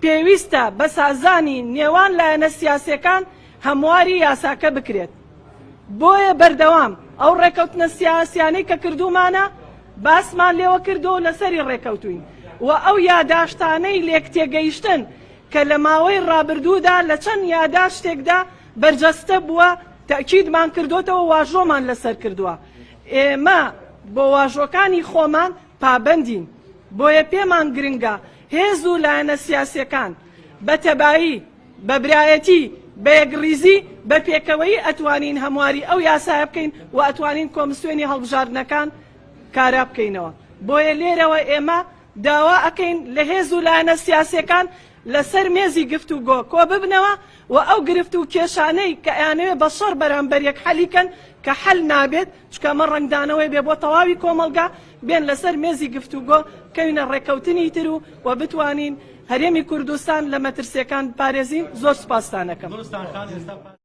پێویستە بە سازانی نێوان لایەنە سیاسیەکان هەمواری یاساکە بکرێت. بۆیە بەردەوام ئەو ڕێکەوتنە سیاسیانەی کە کردوومانە باسمان لێوە کردووە و لەسەری ڕێکەوتوین و ئەو یاداشتانەی لێکتێگەیشتن کە لە ماوەی ڕابردوودا لە چەند یاداشتێکدا بەرجەستە بووە تەئکیدمان کردۆتەوە واژۆمان لەسەر کردووە. ئێمە بۆ واژۆکانی خۆمان پابەندین. بۆیە پێمان گرنگە هێز و لایەنە سیاسیەکان بە تەبایی، بە برایەتی، بە یەکڕیزی، بە پێکەوەیی ئەتوانین هەمواری ئەو یاسایە بکەین و ئەتوانین کۆمسیۆنی هەڵبژاردنەکان کارا بکەینەوە. بۆیە لێرەوە ئێمە داوا ئەکەین لە هێز و لایەنە سیاسیەکان لەسەر مێزی گفتوگۆ کۆببنەوە و ئەو گرفت و کێشانەی کە ئەیانەوێ بە شەڕ بەرامبەر یەک حەلی کەن کە حەل نابێت چونکە ئەمە ڕەنگدانەوەی بێ بۆ تەواوی کۆمەڵگا بێن لەسەر مێزی گفتوگۆ بکەوینە ڕێککەوتنی تر و و بتوانین هەرێمی کوردستان لە مەترسیەکان بپارێزین زۆر سوپاستان ئەکەم. گوڵستان خان ئێستا.